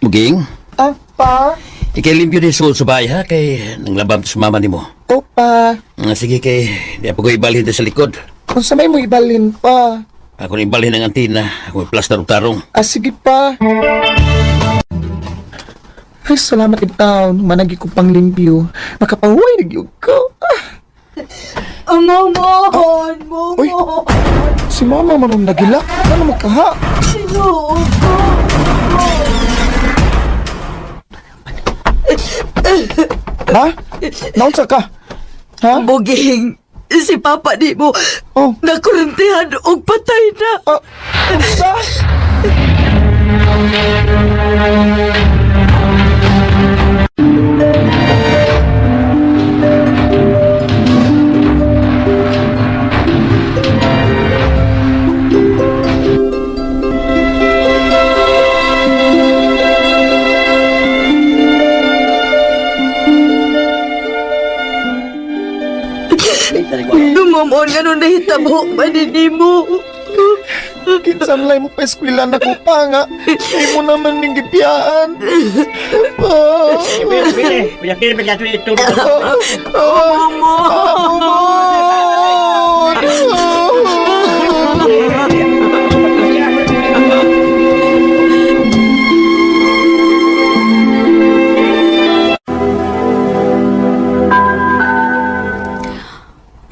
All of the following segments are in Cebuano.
Muging, Ah, pa? ikay limpyo din sulod sa bahay ha, kay nanglabam sa mama nimo. Opa, Ah, sige kay, di ako ko ibalhin din sa likod. kung sa may mo ibalin pa. Ako na ibalhin ang antina, ako plaster og tarong. Ah, sige pa. Ay, salamat in town. Managi ko pang limpyo. Makapahuway na gyud ko. Ah, Momon! Uy. Momon! Si mama manong nagilak. Ano mo kaha? Ginoo ko! Ha? Naunsa ka? Ha? Buging, si Papa di mo Oh. nakurintihan og patay na. Ah, unsa? Dumamon nga nung nahitabo man ni mo. Kinsan lay mo pa eskwela na ko pa nga. Imo naman ning gibiyaan. Pa. Momon!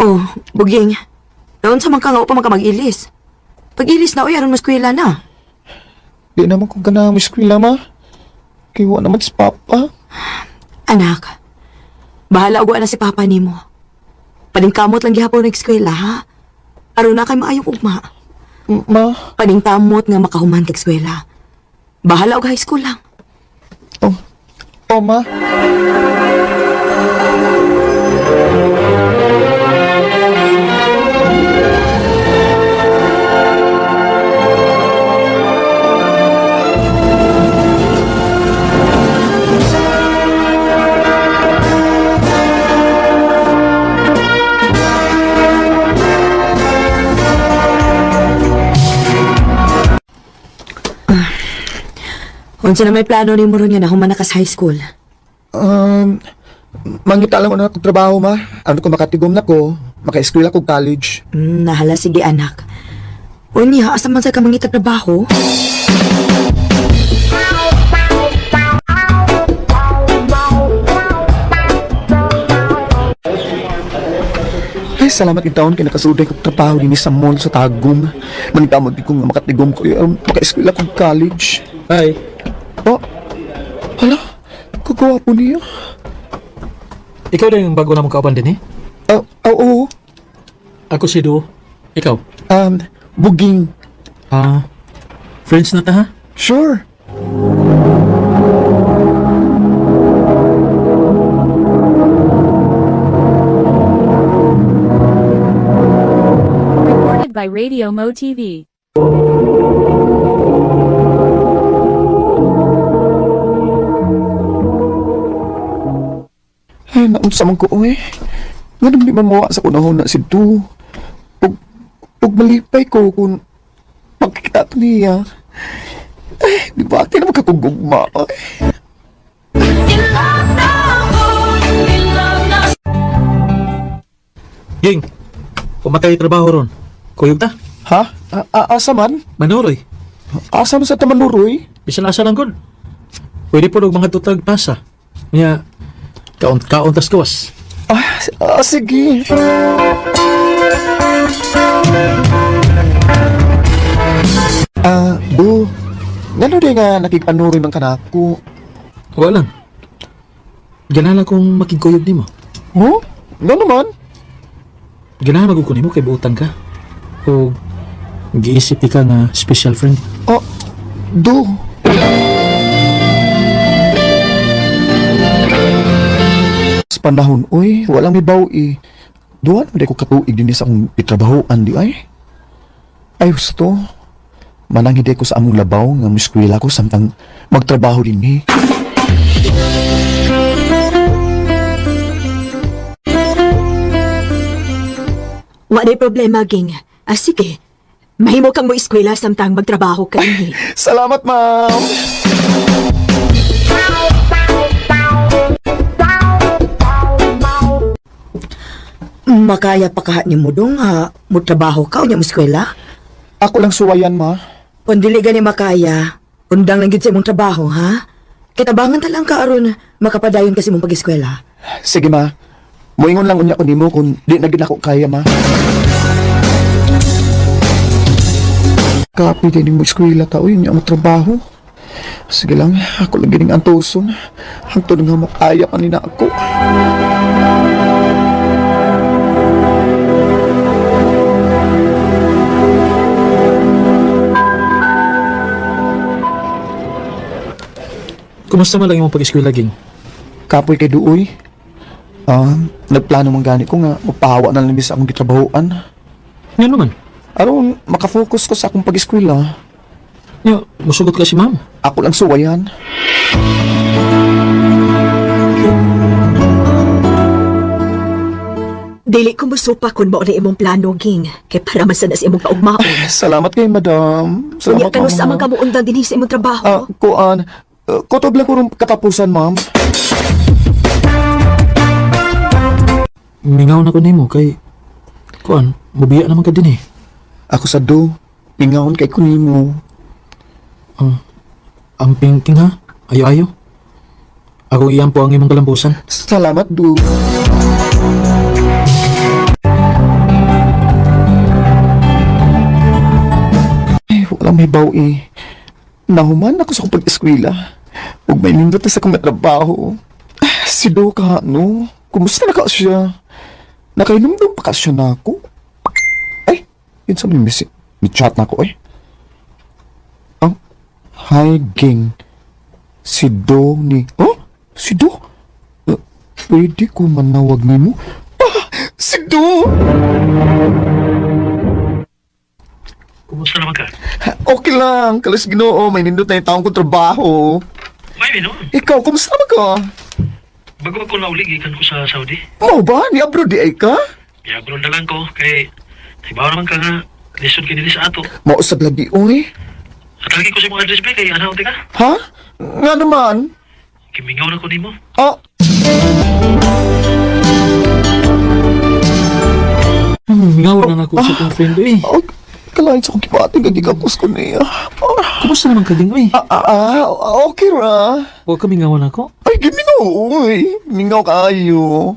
Oh, Buging. Naon sa man ka nga upang mag-ilis. Pag-ilis na, uy, aron maskwela na. Di naman ko ganang eskwela ma. Kay wa naman si Papa. Anak, bahala og wa na si Papa nimo. Paningkamot lang gihapon ng eskwela, ha? Aron na kay maayong ugma. Ma. Paningkamot nga makahuman kag eskwela. Bahala og high school lang. Oh. Oh, ma. Unsa na may plano nimo ron nga nahuman na ka sa high school? Mangita lang ko na akong trabaho, ma. Ano ko makatigom na ko, maka-eskwela ko college. Nahala sige anak. Unya, asa man sa ka mangita trabaho? Ay, salamat in taon kay nakasuday kog trabaho dinhi sa mall sa Tagum. Maningkamot di ko nga makatigom ko, maka-eskwela ko college. Hi. Oh, hala, kagawa po niya. Ikaw din yung bago na mong kauban din eh? Ah, ah, oo. Ako si Du. Ikaw? Buging. Ah, friends na ta ha? Sure. Recorded by Radio Mo TV. Ay, naunsa man ko, oy. Nga di man mawa sa kunahon na si Du. Ug malipay ko kung makikita to niya. Ay, di ba? Kaya naman kakugugma. Ay. Ging, pumatay trabaho ron. Kuyog ta? Ha? Asa man? Manuroy. Asa man sa Tamanuroy? Bisan asa lang gud. Pwede po og mga tutag pasa. Nya, kaon kaon tas gawas. Ah, sige. Ah, Bu. Ngano di nga nakigpanuroy man kanako? Wala lang. Ganahan kong makigkuyog nimo. Huh? Ngano man? Ganahan magud ko nimo kay buutan ka. O giisip di ka nga special friend. Oh, Do. Sa panahon, uy, walang mibaw eh. Duwan mo ko katuig din sa akong itrabahoan di ay. Ay, husto. Manang hindi ko sa among labaw nga miskwela ko samtang magtrabaho din eh. Wa day problema, Ging. Ah, sige. Mahimo kang mo eskwela samtang magtrabaho ka dinhi. Salamat, ma'am. Makaya pa kaha ni mo dong ha, mo trabaho ka o niya mo eskwela? Ako lang suwayan, ma. Kung dili gani makaya, undang lang gid sa imong trabaho, ha? Kitabangan ta lang ka aron makapadayon kasi imong pag-eskwela. Sige, ma. Moingon lang unya ko nimo kung di na gid ako kaya, ma. Kapi din mo eskwela ta, uy, niya mo trabaho. Sige lang, ako lang gining antuson. Hangtod nga makaya pa nina ako. Kumusta man lang imong pag-eskwela, Ging? Kapoy kay Duoy. Ah, nagplano man gani ko nga mapahawa na lang sa akong gitrabahoan. Nga naman. Aron makafocus ko sa akong pag-eskwela. Nya, musugot ka si ma'am. Ako lang suwayan. Dili ko musupa kung mao na imong plano, Ging. Kay para man sad na sa imong kaugmaon. Salamat kay madam. Unya Salamat, kanu sa ma'am. man ka muundang dinhi sa imong trabaho. Ah, kuan. Kutob lang ko rong katapusan, ma'am. Mingaw na ko nimo kay kuan, mubiya naman ka din eh. Ako sa do. Pingahon kay kunimo. Ang pinking ha. Ayo-ayo. Ako iyan po ang imong kalambusan. Salamat, do. Ay, walang may baw eh. Nahuman ako sa akong pag-eskwela. Huwag may nindot na sa akong trabaho. Ah, si Do ka, no? Kumusta na ka siya? Nakainumdum pa ka siya na ako? Ay, yun sa may may chat na ako eh. Ang, hi, gang. Si Do ni... Oh? Si Do? Pwede ko manawag nimo? Ah, si Do! Kumusta naman ka? Okay lang. Kalas ginoo, may nindot na yung taong kong trabaho. May no. Ikaw, kumusta naman ka? Bago ako nauli, gikan ko sa Saudi. Mao ba? Ni abroad di ay ka? Yabron na lang ko kay hibaw naman ka nga lisod kini sa ato. Mausab lagi, oy. At lagi ko sa imong address ba kay anaw ka. Ha? Nga naman. Kimingaw na ko nimo. Ah, Mingaw na nako sa kong friend eh. oh, kalain sa kong kipati, gagigapos ko niya. Ah, Kumusta naman ka, Ging? Uy, ah, ah, ah, okay ra. huwag ka mingawan ako. Ay, gimingaw, oy. Mingaw kaayo.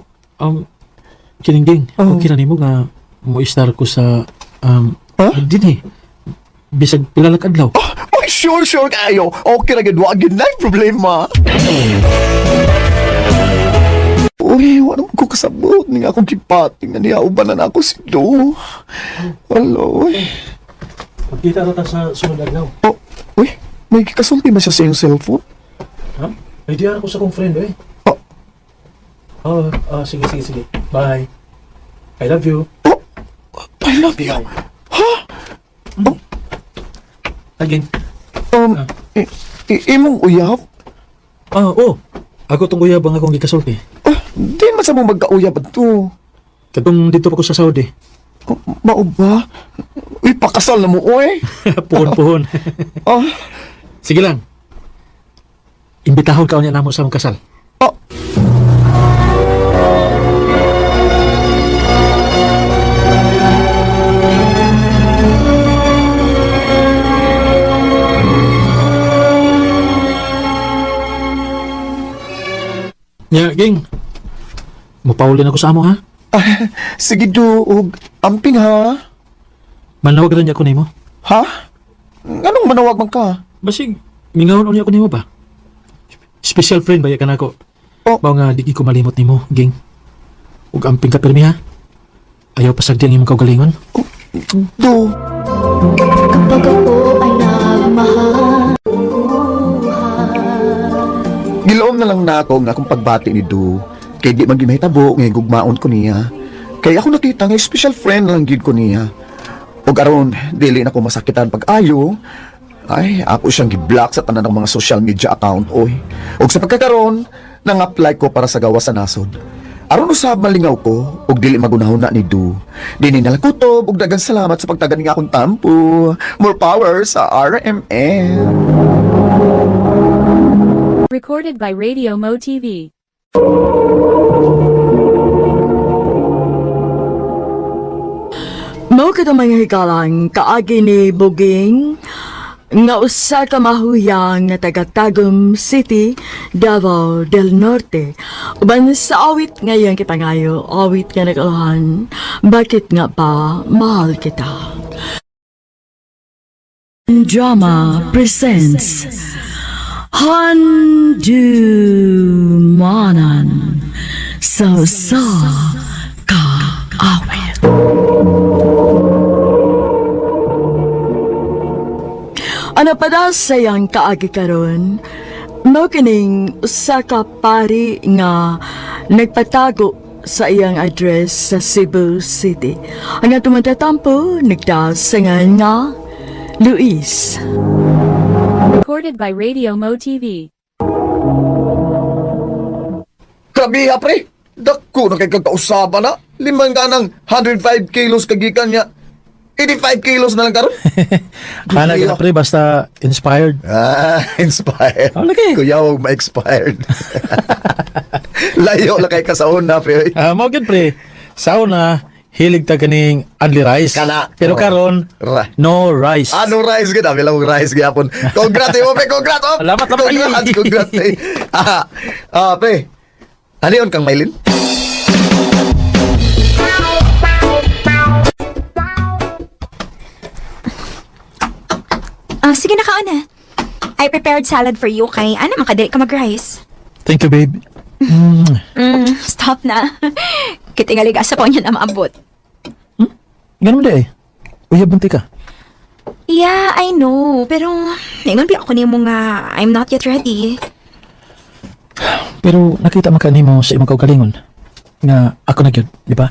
Kining Ging, Oh. okay na nimo nga mo-star ko sa Huh? din eh. Bisag pila lang ka adlaw. Ay, sure, sure kaayo. Okay ra gid, wa gid na problema. Uy, wala mo ko kasabot. Nga akong kipating na niya, ubanan ako si Do. Hello, uy. Magkita na ta sa sunod adlaw. Oh, uy, may kikasulti ba siya sa iyong cellphone? Ha? May diyan ako sa kong friend eh. Oh. Oh, oh, sige, sige, sige. Bye. I love you. Oh, I love you. Ha? Again. Imong uyab? Ah, oh. Ako tong uyab ang akong gikasulti. Ah, di man sa mo magkauyab ato. Katong dito pa ko sa Saudi. Oh, mao ba? Uy, pakasal na mo, uy. Puhon-puhon. Ah, Sige lang. Imbitahon ka niya namo sa among kasal. ah. Nya, ging. Mupaulin ako sa amo ha. Ah, sige do, ug amping ha. Manawag rin niya ako nimo. Ha? Anong manawag man ka? Basig, mingawon unya ako nimo ba? Special friend ba ya ka nako? Oh. Mao nga di ko malimot nimo, ging. Ug amping ka pirmi ha. Ayaw pasagdi ang imong kaugalingon. Do. Kapag ako ay nagmahal Giloom na lang na ako nga akong pagbati ni Do. Kay di man gimahitabo nga gugmaon ko niya. Kay ako nakita nga special friend lang gid ko niya. Ug aron dili na ko masakitan pag-ayo. Ay, ako siyang gi-block sa tanan ng mga social media account oy. Ug sa pagkakaron, nang-apply ko para sa gawas sa nasod. Aron usab malingaw ko ug dili magunahon na ni Du. Dini nalakutob ug daghang salamat sa pagtagan nga akong tampo. More power sa RMN. Recorded by Radio Mo TV. Mao kato mga higalang kaagi ni Buging nga usa ka mahuyang nga taga Tagum City, Davao del Norte. Uban sa awit ngayon kipangayo, awit nga nagalahan, bakit nga ba mahal kita? Drama presents Handumanan sa sa kaawit. Ano pa daw sayang kaagi karon? Mao kining usa ka pari nga nagpatago sa iyang address sa Cebu City. Ang atong matatampo nagdasangan nga Luis. Recorded by Radio Mo TV. Grabe ha, pre. Dako na kay kagkausaban na. Limang ka ng 105 kilos kagikan niya. 85 kilos na lang karon. Ana ka na pre, basta inspired. Ah, inspired. Oh, lagi. Kuya, huwag ma-expired. Layo lang kay kasaon na, pre. Ah, mao gyud pre. Sa una, hilig ta kaning only rice. Kana. Pero Oh. karon, Ra. no rice. Ano rice gid? Abi lang rice gyapon. Congrats mo, pre. Congrats. Oh. Salamat, salamat. Congrats, congrats. Eh. Pre. Ano yun kang Maylin? Ah, sige na kaon na. I prepared salad for you kay ano makadali ka mag-rice. Thank you, babe. Stop na. Kitingalig asa pa niya na maabot. Ganun di eh. Uyab bunti ka. Yeah, I know. Pero, ningon bi ako nimo nga I'm not yet ready. Pero nakita man ka nimo sa imong kaugalingon nga ako na gyud, di ba?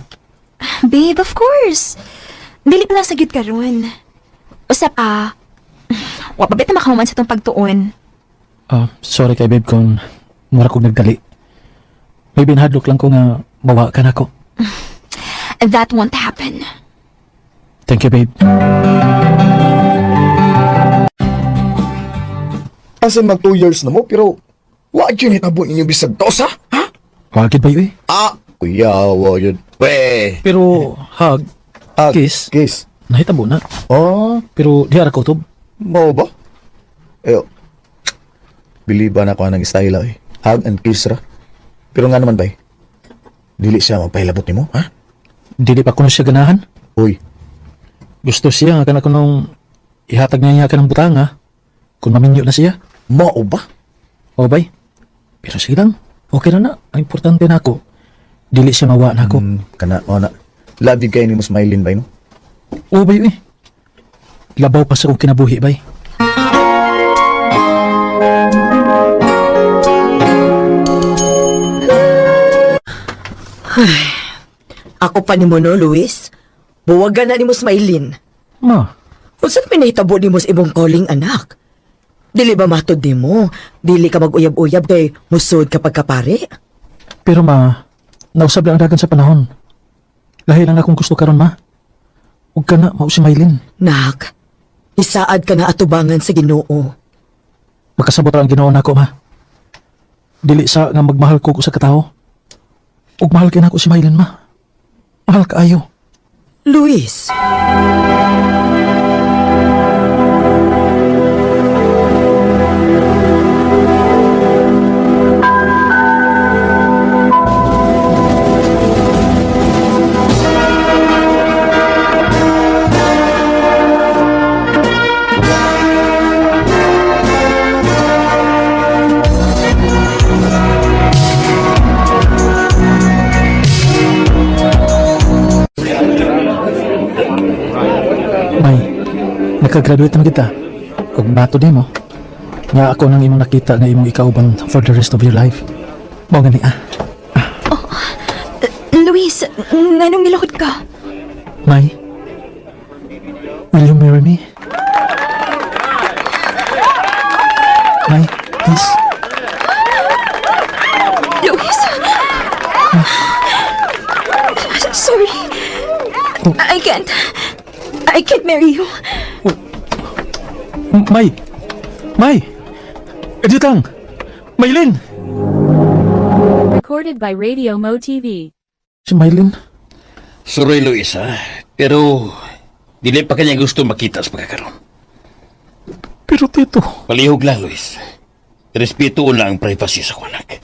Babe, of course. Dili pa lang sa gyud karon. Usa pa. Wa pa bit na makahuman sa tong pagtuon. Ah, sorry kay babe kung mura kog nagdali. Maybe nahadlok lang ko nga mawa ka nako. That won't happen. Thank you, babe. Asan mag 2 years na mo, pero wa gyud hitabo ninyo bisag tosa, ha? Wa gyud ba eh? Ah, kuya, wa yun. We. Pero hug, Ah, kiss, Kiss. nahitabo na. Oh, Pero di ara ko utob. mao ba? Ayo. Biliba na ko ng style eh. Hug and kiss ra. Pero nga naman bay. Dili siya magpahilabot nimo, ha? Dili pa kuno siya ganahan. Uy, Gusto siya nga kana kunong ihatag niya niya kanang butang ha. Kung maminyo na siya. mao ba? O bay. Pero sige lang. Okay na na. Ang importante na ako. Dili siya mawa na ako. Kana o na. Love you kay nimo smiling bay no. O bay eh. Labaw pa sa akong kinabuhi bay. Ako pa nimo no, Luis. Buwagan na nimo Smailin. Ma, Unsa man nahitabo nimo sa imong calling anak? Dili ba matod nimo? Dili ka mag-uyab-uyab kay musod kapag kapare? pero ma, nausab lang ang dagan sa panahon. Lahi lang akong gusto karon ma. Huwag ka na, mao si Maylin. Nak, isaad ka na atubangan sa Ginoo. Makasabot ra ang Ginoo nako ma. Dili sa nga magmahal ko sa katao. Ug mahal kay nako si Maylin ma. Mahal kaayo. Luis, May, nakagraduate naman kita. Ug bato nimo. Nga ako nang imong nakita nga imong ikauban for the rest of your life. Mao gani ah. Luis, nganong nilakod ka? May, will you marry me? May, please. Luis! I can't. I can't marry you. May! May! Dito lang! Maylin! Recorded by Radio Mo TV. Si Maylin? Sorry, Luis, ha? Pero, dili pa kanya gusto makita sa pagkakaroon. Pero tito... Palihog lang, Luis. Respeto lang ang privacy sa kuwanak.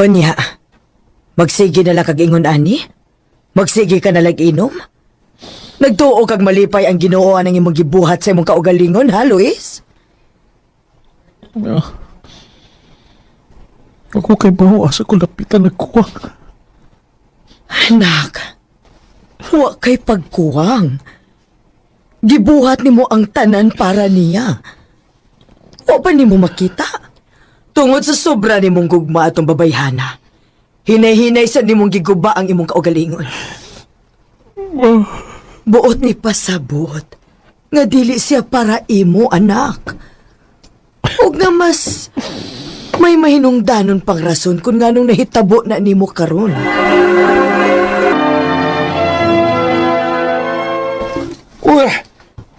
Unya, magsige na lang kag ingon ani? Magsige ka na lang inom? Nagtuo kag malipay ang Ginoo anang imong gibuhat sa imong kaugalingon, ha, Luis? Ah. Ako kay baho asa ko lapitan nagkuwang. Anak, wa kay pagkuwang. Gibuhat nimo ang tanan para niya. Wa ba nimo makita? Tungod sa sobra nimong gugma atong babayhana. Hinay-hinay sa nimong giguba ang imong kaugalingon. Buot ni pasabot nga dili siya para imo, anak. Ug nga mas may mahinungdanon pang rason kung nganong nahitabo na nimo karon. Uy,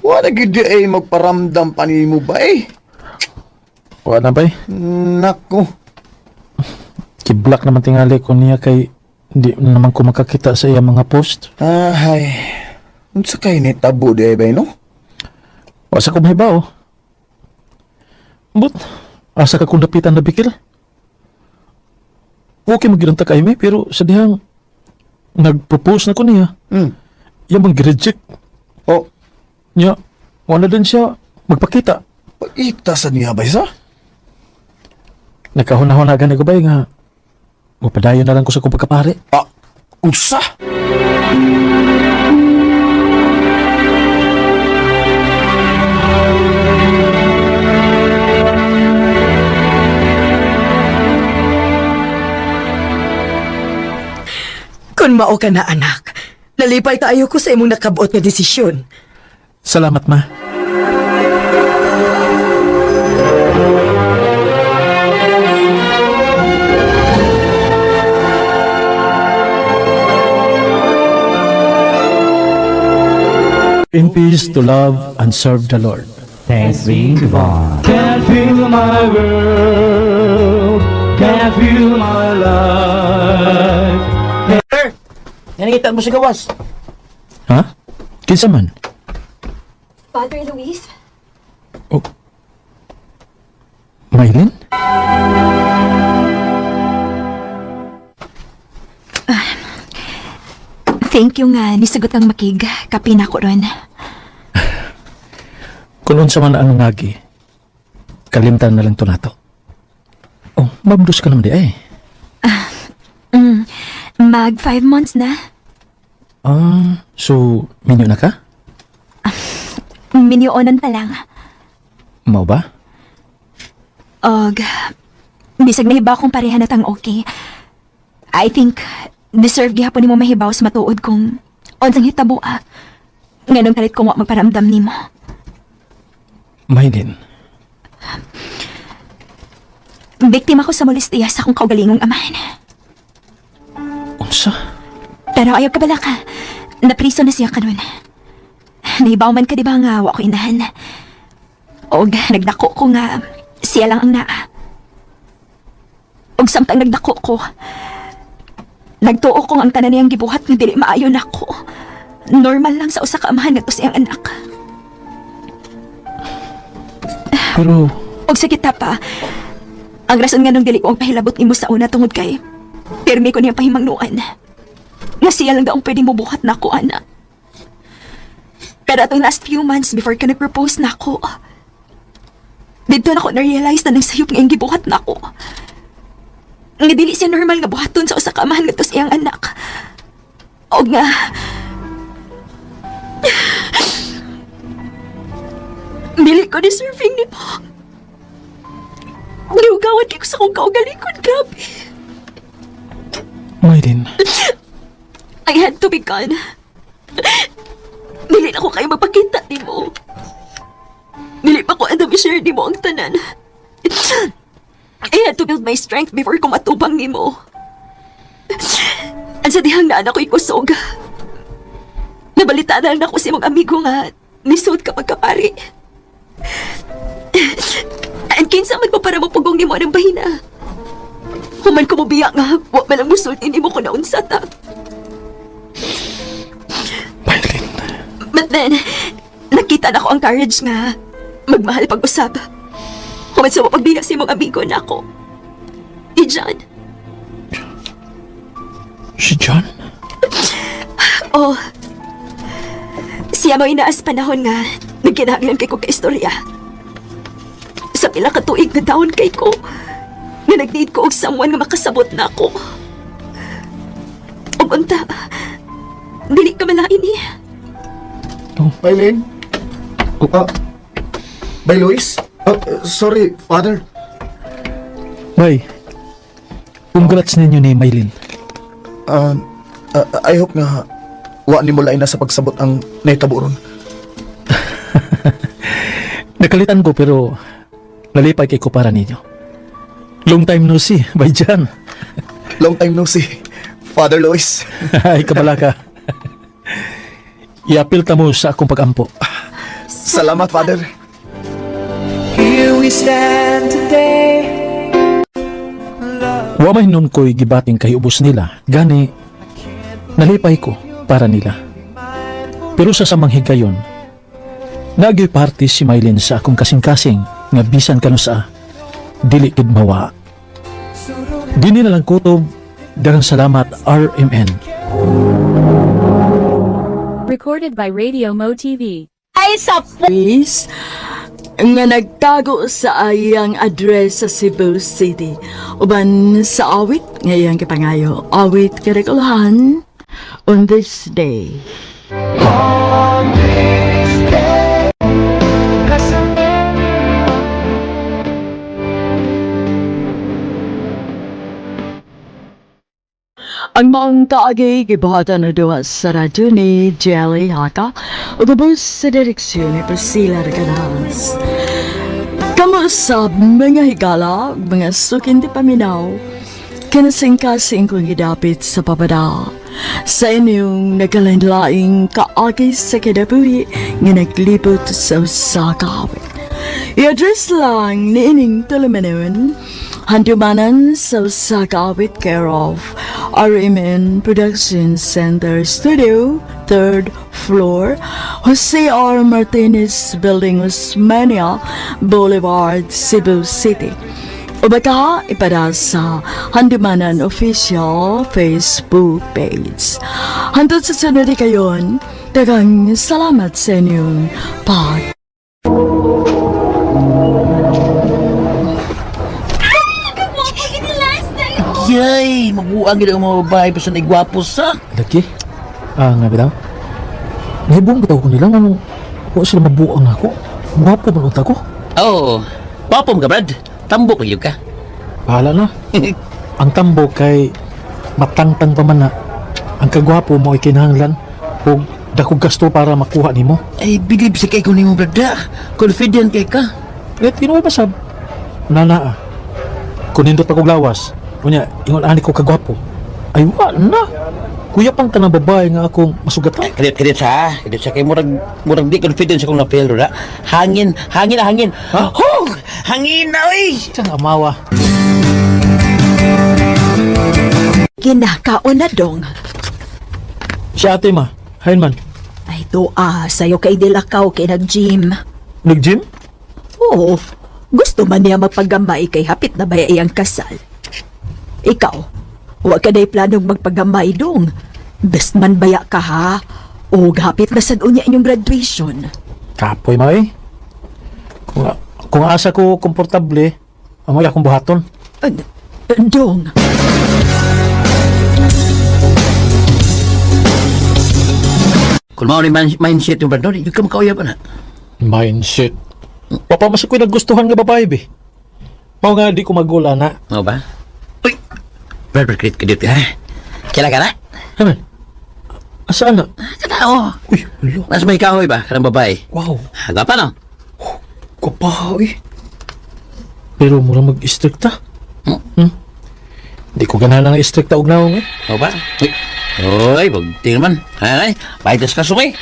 wala gid di ay magparamdam pa nimo ba eh? Wala na bay. Nako. Kiblak naman tingali ko niya kay di naman ko makakita sa iya mga post. Ay, unsa kay nitabo di ay bay no? Wa sa ko mahibaw. But, asa ka kung dapitan na bikil? Okay magiranta kay mi, pero sa dihang nag-propose na ko niya. Iya bang reject Oh, niya. Wala din siya magpakita. pagita sa niya bay sa? Nakahuna-huna gani ko ba nga mapadayon na lang ko sa kong pagkapare. Ah, unsa? Kun mao ka na, anak, nalipay kaayo ko sa imong nakabuot nga desisyon. Salamat, ma. In peace to love and serve the Lord. Thanks be to God. Can't feel my world, can't feel my life. Nangitan mo sa gawas. Ha? Kinsa man? Father Luis? Oh. Maylin? Thank you nga nisagot ang makig. Kape na ko ron. Kung unsa man ang nagi, kalimtan na lang to nato. Oh, mabdos ka naman di ay. Mag 5 months na. Ah, so minyo na ka? Minyoon pa lang. Mao ba? Og, bisag nahibaw kong pareha na tang okay. I think, deserve gihapon nimo mahibaw sa matuod kung unsang hitabo ah. Nganong kalit kong wa magparamdam nimo. Maylin, Biktima ko sa molestiya sa akong kaugalingong amahan. unsa? Pero ayaw ka bala ka. Napriso na siya kanon. Nahibaw man ka di ba nga wa ko inahan. Og nagdako ko nga siya lang ang naa. Og samtang nagdako ko, nagtuo ko nga ang tanan niyang gibuhat nga dili maayo nako. Normal lang sa usa ka amahan ngadto sa iyang anak. Pero Og sa kita pa, ang rason nga nung dili ko ang pahilabot nimo sa una tungod kay pirmi ko niyang pahimangnuan. Nga siya lang daw ang pwedeng mubuhat nako, ana. Pero atong last few months before ka nag-propose nako, dito na ko na-realize na nagsayop nga iyang gibuhat nako. Nga dili siya normal nga buhaton sa usa ka amahan ngadto sa iyang anak. Og nga, dili ko deserving ni mo. Giugawan kay ko sa kong kaugalingon, grabe. Maylin, I had to be gone. Dili na ko kayo magpakita nimo. Dili pa ko andam i-share nimo ang tanan. I had to build my strength before ko matubang nimo. Ang sa dihang naa na ko'y kusog. Nabalita na lang ako sa imong amigo nga nisod ka pagkapari. Ang kinsa man mo para mapugong nimo ang bahina. Human ko mobiya nga, wa man lang musulti nimo kung naunsa ta. Mylene. But then, nakita na ko ang courage nga magmahal pag-usab. Human sa pagbiya sa imong amigo na ako. I John. Si John? Oh. Siya mo inaas panahon nga nagkinahanglan kay ko kaistorya. Sa pila ka tuig na down kay ko, nga nag-need ko og someone nga makasabot na ako. Ug unta, dili ka malain eh. Mylene? Ah, Bay Luis? Oh, sorry, Father. Bay, congrats ninyo ni Mylene. I hope nga wa nimo lain na sa pagsabot ang nahitabo ron. Nakalitan ko pero nalipay kay ko para ninyo. Long time no see, Bay John. Long time no see, Father Luis. Ay, kabala ka. Iapil ta mo sa akong pagampo. Salamat, Father. Here we stand today. Wa may nun ko'y gibating kay ubos nila. Gani, nalipay ko para nila. Pero sa samang higayon, nagyoy parte si Mylene sa akong kasing-kasing nga bisan kanu sa dili gid mawa. Dini na lang kutob, daghang salamat, RMN. Recorded by Radio Mo TV. Ay sa police nga nagtago sa ayang address sa Cebu City. Uban sa awit nga iyang kipangayo. Awit karikulahan "On This Day." On this day. Ang maong kaagi gibuhatan na duwa sa radyo ni Jelly Haka ug ubos sa direksyon ni Priscilla Recanas. Kamo sa mga higala, mga sukin di paminaw, kinasing-kasing kong gidapit sa babada sa inyong nagkalain-laing kaagi sa kinabuhi nga naglibot sa usa ka awit. I-address lang ni ining tulumanon, Handumanan sa usa ka awit, care of RMN Production Center Studio, third floor, Jose R. Martinez Building, Osmeña Boulevard, Cebu City. O baka ipada sa Handumanan Official Facebook page. Hantod sa sunod kayon, daghang salamat sa inyong pag Yay! Mabuang gid ang mga babae pa sa naigwapo sa. Lagi? Ah, nga bitaw. Nahibong bitaw ko nila, ano, wa sila mabuang ako. Gwapo man unta ko. Oh, gwapo ka, Brad. Tambok pa ka. Bahala na. Ang tambo kay matangtang pa man na. Ang kagwapo mo ay kinahanglan og dakog gasto para makuha nimo. Ay, believe sa kay ko nimo, Brad. Ah. Confident kay ka. Eh, tinuod ba sab? Nana ah. Kung nindot pa kog lawas, unya, ingon ani ko kagwapo. Ay, wa na. Kuya pang kanang babae nga akong masugatan. Kadit, kadit sa, kadit sa kay murag di confident sa kong na-fail ra. Hangin, hangin, hangin. Ha? Ho! Hangin na oy. Siyang amawa. Ginakaon na dong. Si ate ma, hain man. Ay, doa, sayo kay dilakaw kay nag-gym. Nag-gym? Oo, gusto man niya magpagamay kay hapit na baya iyang kasal. Ikaw, wa ka day planong magpagamay dong. Best man baya ka ha? O hapit na sad unya inyong graduation. Kapoy ma eh. Kung asa ko komportable, amoy akong buhaton. Dong. Kung mao ni mindset yung Brad, no, di ka makauyab na. Mindset. Papa, mas ako'y nagustuhan nga babae, be. Mao nga di ko magula na. Mao ba? Uy! Brad, Brad, kadit, kadit, ha? Kila ka na? Haman. Asa na? Kana oh. Uy, ulo. Nasa may kahoy ba? Kanang babae. Wow. Gapa no? Gwapa, uy. Pero mura mag-istrikta. Hmm? Di ko ganahan ang istrikta og naong eh. O ba? Uy. Uy, bagting naman. Ay, ay, ka sumay.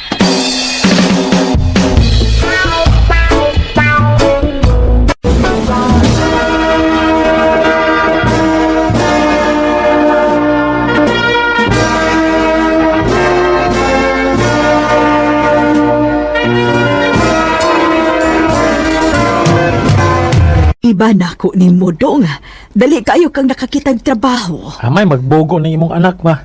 Iba na ko ni Modong. Dali kayo kang nakakitag trabaho. Amay, magbogo ng imong anak ma.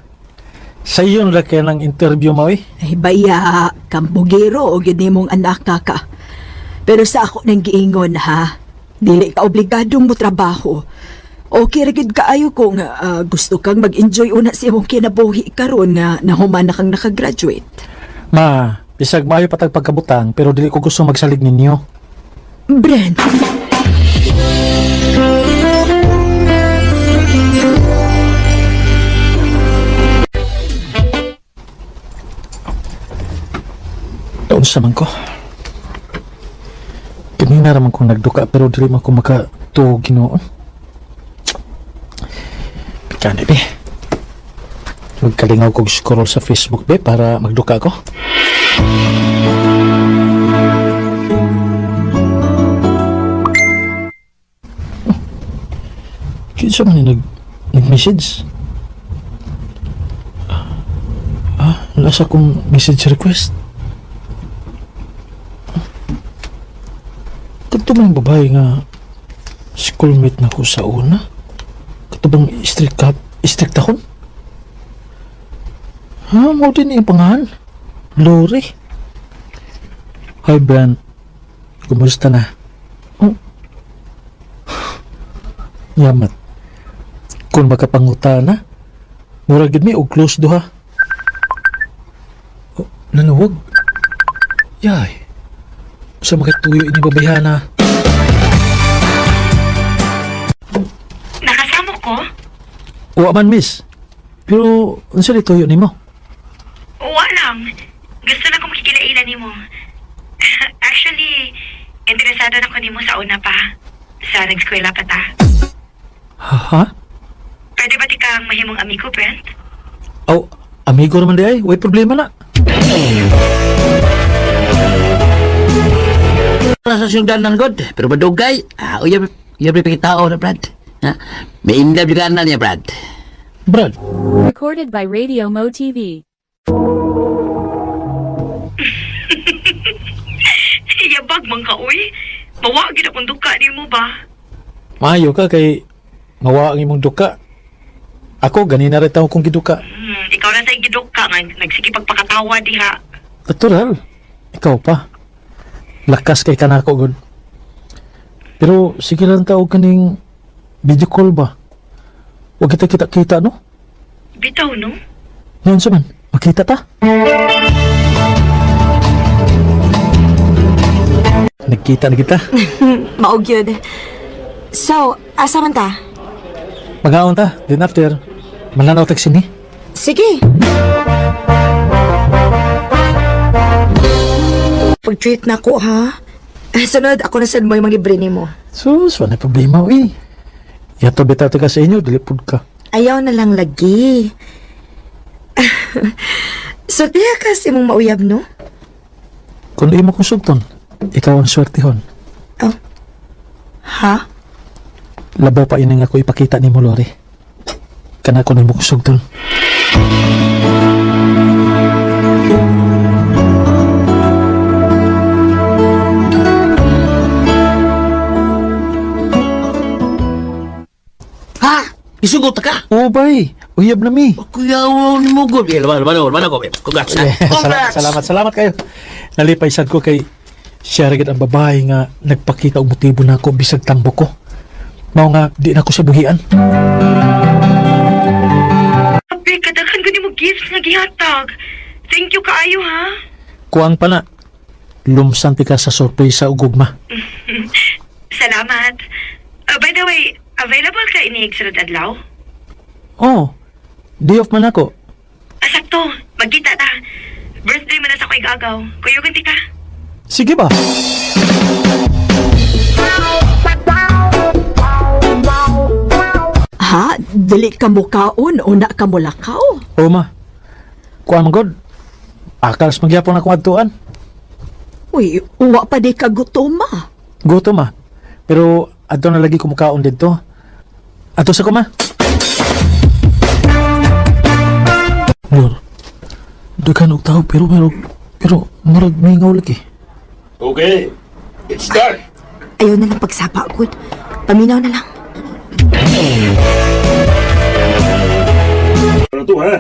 Sa iyon ra kay ng interview mo eh. Ay baya, kambugero o gyud nimong anak ka ka. Pero sa ako nang giingon ha, dili ka obligadong mo trabaho. Okay ra gyud kaayo kung gusto kang mag-enjoy una sa imong kinabuhi karon nga nahuman na kang nakagraduate. Ma, bisag maayo patag pagkabutang pero dili ko gusto magsalig ninyo. Brent, Taon sa man ko. Kanina raman kong nagduka pero dili man ko makatuo ginoon. Pikani be. Magkalingaw kog scroll sa Facebook be para magduka ko. Kinsa man ni nag-message? Ah, nasa kong message request. Kadto man yung babae nga schoolmate na ko sa una. Kadto bang strict ka, strict akon? Ha, mo din yung pangalan. Lori. Hi, Brent. Kumusta na? Oh. Yamat. Kung makapanguta na, mura gid mi og close duha. Oh, nanuwag. Yay. Sa makituyo ini babayhana. Nakasamo ko? Wa man, miss. Pero, unsa di tuyo nimo? Wa lang. Gusto na ko makikilaila nimo. Actually, interesado na ko nimo sa una pa. Sa nag-eskwela pa ta. Ha? Ha? Pwede ba ti kang mahimong amigo, Brent? Aw, amigo naman di ay. Way problema na. Nasa siyong danan god. Pero madugay. Ah, uyab, uyab tao na Brad. Ha? May in love yung niya, Brad. Brad, Recorded by Radio Mo TV. Yabag man ka, uy. Mawa gid akong duka nimo ba? maayo ka kay mawa ang imong duka. Ako, ganina rin tao kong giduka. Ikaw na sa giduka nga nagsige pagpakatawa diha. Natural. Ikaw pa. Lakas kay kanako, god. Pero sige lang tao kaning video call ba? Huwag kita kita-kita, no? Bitaw no? Ngayon sa man, makita ta? Nagkita na kita. Maog yun. So, asa man ta? Magaon ta. Then after, mananaw tag sini. Sige. Pag-treat na ko, ha? Sunod, ako na sad mo yung libre nimo. Sus, wala problema, uy. Yato bitaw ka sa inyo, dili pud ka. Ayaw na lang lagi. So, tiya kasi mong mauyab, no? Kung imo kong sugton, ikaw ang swertehon. Oh. Ha? Labaw pa ining ako ipakita nimo, Lori. Kana ko nimo kong sugton. Ha? Isugot ka? Oo, bay. Uyab na mi. Kuya, ni mo god. Eh, laban, laban, laban ako. Congrats. Eh, salamat, salamat, salamat kayo. Nalipay sad ko kay siya ra gid ang babae nga nagpakita og motibo na ako bisag tambo ko. Mao nga di na ko siya buhian. Abe, kadaghan ko nimo gifts nga gihatag. Thank you kaayo ha. Kuang pa na. Lumsan ti ka sa sorpresa ug gugma. Salamat. By the way, available ka inig sunod adlaw? Oh, day off man ako. Asakto, magkita ta. Birthday man na sa ko'y gagaw. Kuyugan ti ka. Sige ba? Ha? Dili ka mukaon, una ka mulakaw. Oo ma. Kuan man god. Akals magyapon akong adtuan. Uy, uwa pa di ka gutom ah. Gutom ma. Pero adto na lagi kumukaon didto. Adto sa ko ma. Lord, daghan og tao pero pero pero murag mingaw lagi. Okay, let's start. Ayaw na lang pagsapa, good. Paminaw na lang. Ano to ha?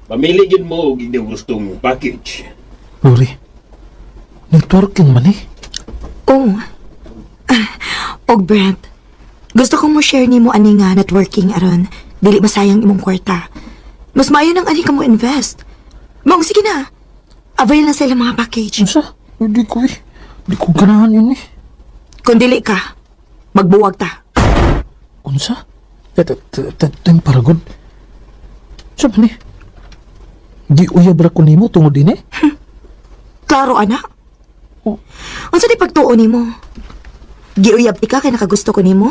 Pamili gid mo og inyong gustong package. Lori, networking man eh. Oo. Ah, og Brent, gusto kong mo share nimo ani nga networking aron dili masayang imong kwarta. Mas maayo nang ani ka mo invest. Maong sige na. Avail na sa ilang mga package. Unsa? Hindi ko eh. Hindi ko ganahan yun eh. Kung dili ka, magbuwag ta. Unsa? Tem paragod. Sa man eh? Di uyab ra ko nimo tungod ini. Klaro, anak. Oh. Unsa di pagtuo nimo? Giuyab ka kay nakagusto ko nimo?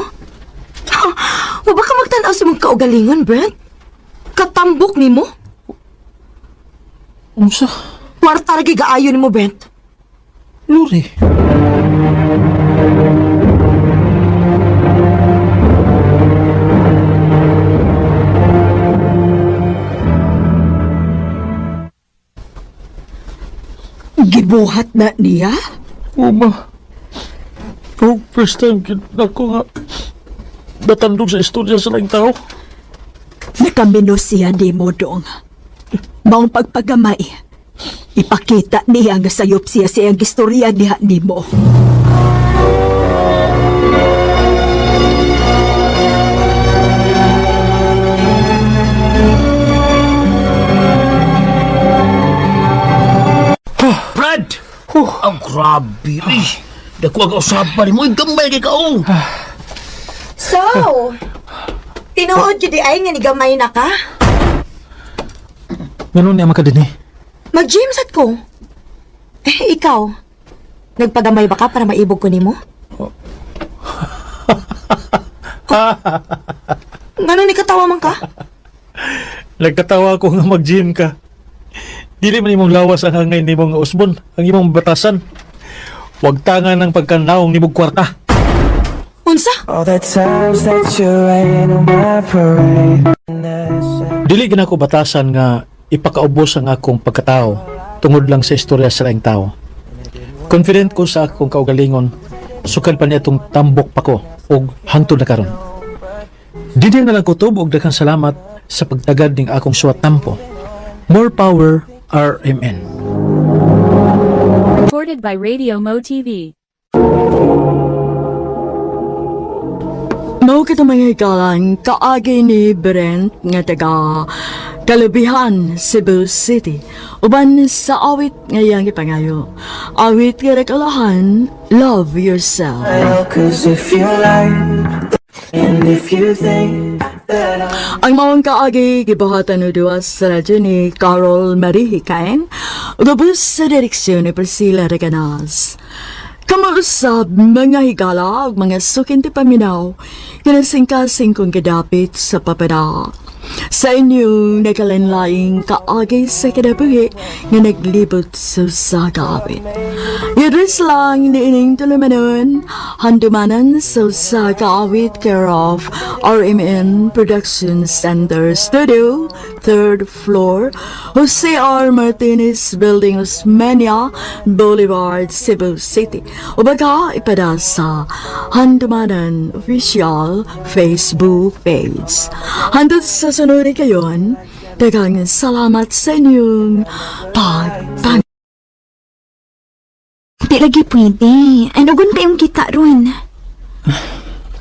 Wa ba ka magtan-aw sa imong kaugalingon, Brent? Katambok nimo? Unsa? Kwarta ra gigaayo nimo, Brent. Lori. Gibuhat na niya? Uma. Oh, first time gid ako nga natandog sa istorya sa laing tao. Nakamino siya ni mo dong. Maong pagpagamay. Ipakita niya nga sayop siya sa iyang istorya niya nimo. Brad! Ang grabe, eh. Dako ang usapan mo. Gamay kay kaong. So, tinuod gyud ay nga nigamay na ka? Ganun niya makadini. Mag-gym sad ko. Eh, ikaw, nagpagamay ba ka para maibog ko nimo? Ngano ni katawa man ka? Nagkatawa ko nga mag-gym ka. Dili man imong lawas ang hangay nimong nga usbon, ang imong batasan. Wag tanga ng pagkanaong nimong kwarta. Unsa? All the times that you rain on my parade. Dili gina ko batasan nga ipakaubos ang akong pagkatao tungod lang sa istorya sa laing tao. Confident ko sa akong kaugalingon, sukad pa niya itong tambok pa ko og hangtod na karon. Dili na lang kutob og daghang salamat sa pagtagad ning akong suwat tampo. More power RMN. Recorded by Radio Mo TV. Mao kita mga hikalang kaagi ni Brent nga taga Kalubihan, Cebu City. Uban sa awit ngayang ipangayo. Awit nga rekalahan, Love Yourself. Cause if you like, and if you think that I'm Ang maong kaagi gibuhatan o duwa sa radyo ni Carol Marie Hikain ug sa direksyon ni Priscilla Reganas. Kamausab mga higala ug mga sukin ti paminaw kinasingkasing kong gadapit sa papada. Sa inyong nakalanlaing kaagi sa kinabuhi nga naglibot sa usa ka awit. Yadris lang niining tulumanon, handumanan sa usa ka awit care of RMN Production Center Studio, third floor, Jose R. Martinez Building, Osmeña Boulevard, Cebu City. O baga, ipada sa Handumanan Official Facebook page. Hanggang sa sunod kayon, daghang salamat sa inyong pagpang. Di lagi pwede. Ano gun pa yung kita ron?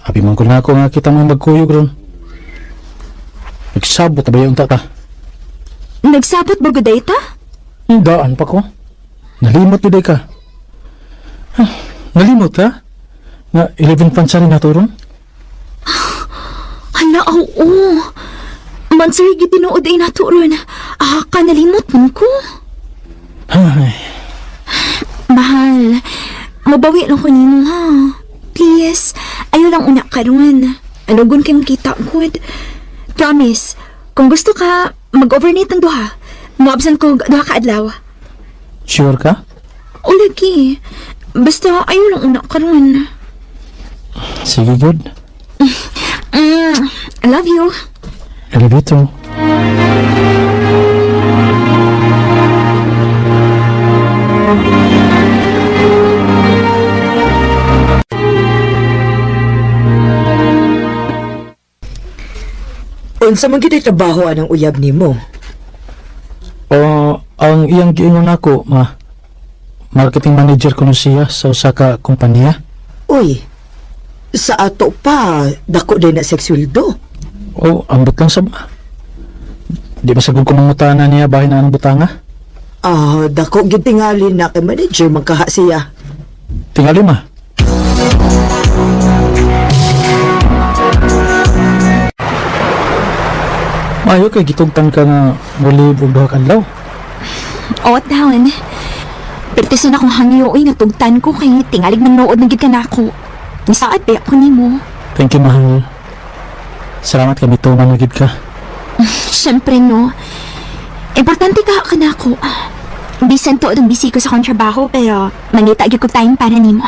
Abi man ko na ako nga kita mga magkuyog ron. Nagsabot na ba yung tata? Nagsabot ba guday ta? Daan pa ko. Nalimot today ka. Ah, nalimot ha? Nga 11 pansari na to ron? Hala, oo. Mansari gitinuod ay nato ron. Ah, kanalimot man ko. Ay, Mahal, mabawi lang ko nimo ha. Please, ayaw lang una karon. Anugon kay makita good. Promise, kung gusto ka, mag-overnight ang duha. Moabsan ko duha ka adlaw. Sure ka? O lagi. Basta ayaw lang una karon. Sige, good. I love you. I love you too. Unsa man gyud trabaho anang uyab nimo? O, ang iyang giingon nako, ma. Marketing manager ko siya sa usa ka kompanya. Uy, sa ato pa, dako din na sexual do. O, ambot lang sa ba. Di ba sagong kumangutana niya bahin na anong butanga? Ah, dako gyud tingali na kay manager magkaha siya. Tingali ma. Maayo kay gitugtan ka nga muli og duha ka adlaw. O, down. Pertisan akong hangyo, uy, natugtan ko kay tingalig manood na gid ka nako. Nisaad ba ako nimo? Thank you, mahal. Salamat kami tuman na gid ka. Siyempre, no. Importante ka ka nako. Bisan to ang busy ko sa akong trabaho, pero mangita gyud ko time para nimo.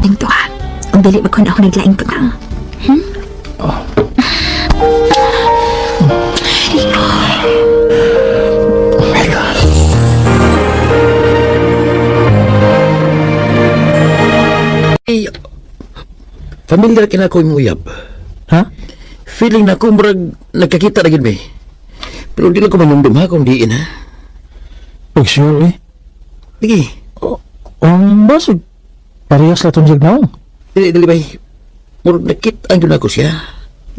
Ting to ha. Ang dili ba kun ako naglaing putang. Hmm? Rico. Oh my God. Ay, familiar kina ko imong uyab. Ha? Feeling na ko murag nagkakita na gid mi. Pero di lang ko manumdum ha kung diin ha. Pag sure eh. Sige, Ang basig. Parehas la tong naong. dili dili bay. Murag nakita ang gyud ako siya.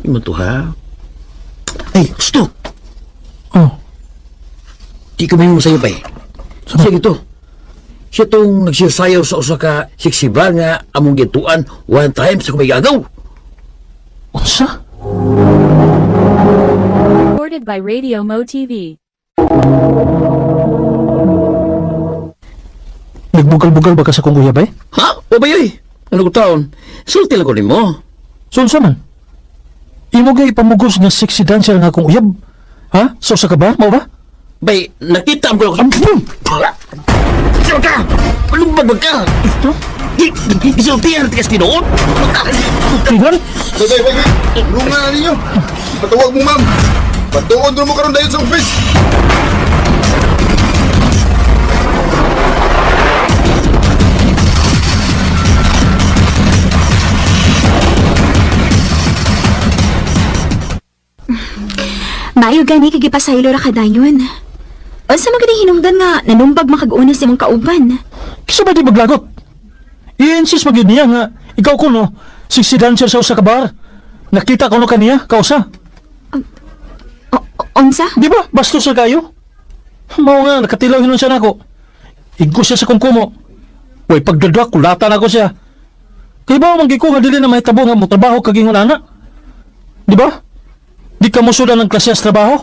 Imo to ha. Ay, gusto. Oh, Di ko mahimo sa'yo bay. Sama. Siya gito. Siya tong nagsisayaw sa usa ka sexy bar nga among gituan one time sa kumigagaw. unsa? Recorded by Radio Mo TV. Nagbugal-bugal ba ka sa kong uyab eh? Ha? O ba yoy? Ano ko taon? Sulti lang ko nimo. So unsa man? Imo gay ipamugos nga sexy dancer nga akong uyab. Ha? Sa usa ka ba? Mao ba? Bay, nakita ang ko ako. Siya ka! Malumbag ba ka? Gisultihan natin kasi tinuod. Tingnan? Bay, bay, bay, bay. Lunga na ninyo. Patawag mo, ma'am. Patuon doon mo karon dayon sa office. Maayo gani kay gipasaylo ra ka dayon. Unsa man gani hinungdan nga nanumbag makag-una sa imong kauban? Kisa ba di maglagot? I-insist magyud niya nga ikaw ko no, sexy dancer sa usa ka bar. Nakita ko no kaniya, kausa. Unsa? Di ba? Bastos na kayo. Mao nga, nakatilaw hinon siya nako. Igko siya sa kungkumo. Way pagdadak, kulata na ko siya. Kay ba man ko nga dili na mahitabo nga motrabaho kagingon ana? Di ba? Di ka mosudan ng klase sa trabaho?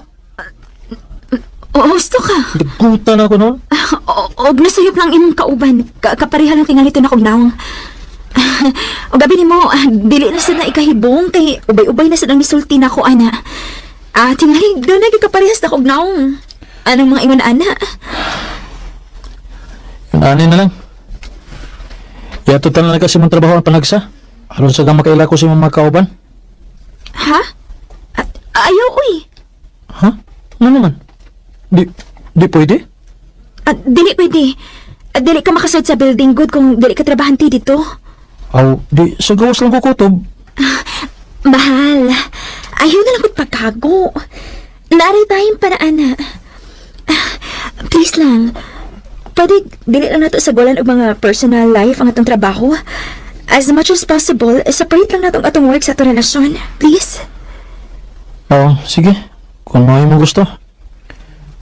O, gusto ka. Nagkuta na ako noon. Og nasuyop lang imong kauban. Kapareha lang tingali to na kog nawong. O gabi nimo, dili na sad na ikahibong kay ubay-ubay na sad ang misulti nako ana. Ah, tingali do na gyud kaparehas na kog nawong. Anong mga ingon ana? Yung ani na lang. Yato tanan na kasi mong trabaho ang panagsa. Aron sa gamakaila ko sa imong mga kauban. Ha? Ayaw uy. Ha? Ano naman? Di pwede? Ah, dili pwede. Ah, dili ka makasod sa building good kung dili ka trabahante dito. Aw, di, sa gawas lang ko kutob. Mahal, ayaw na lang ko't pagkago. Naaray tayong paraan na. Ah, please lang. Pwede, dili lang nato sa gulan og mga personal life ang atong trabaho. As much as possible, separate lang nato ang atong work sa atong relasyon. Please? Oo, sige. Kung mga mo gusto.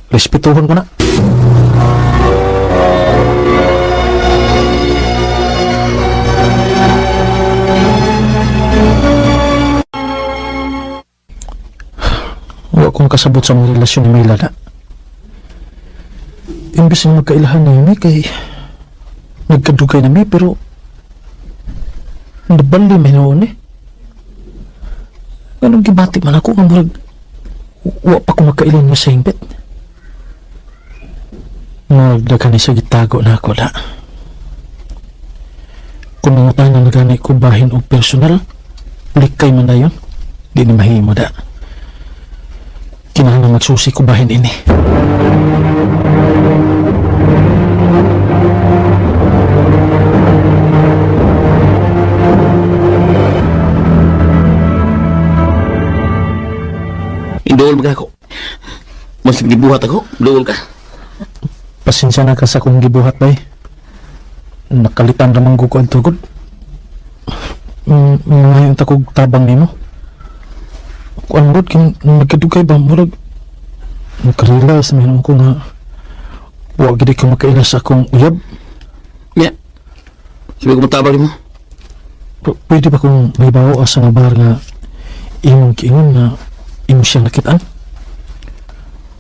Respetuhon ko na. makasabot sa mga relasyon ni Mila na. Imbes na magkailahan na yun kay nagkadugay na mi pero nabali may noon eh. Anong gibati man ako nga murag wa pa ko magkailan nga sa hingpit. Murag daghan ni siya gitago na ako na. Kung mangutana na gani ko bahin og personal, likay man na yun. Di ni mahimo da. Kinahanglan magsusi ko bahin ini. Induol ba ako? Mas gibuhat ako, duol ka. Pasensya na ka sa akong gibuhat, bay. Nakalitan ramang ko ang tugod. Ngayon ta kog tabang nimo. Kuan rod kin nagkadugay ba murag nakarealize man ko nga wa gid ko makaila sa akong uyab. Nya. Sabi ko matabang nimo. Pwede ba kung may bawo asa nga bar nga imong kiingon nga imo siyang nakitaan?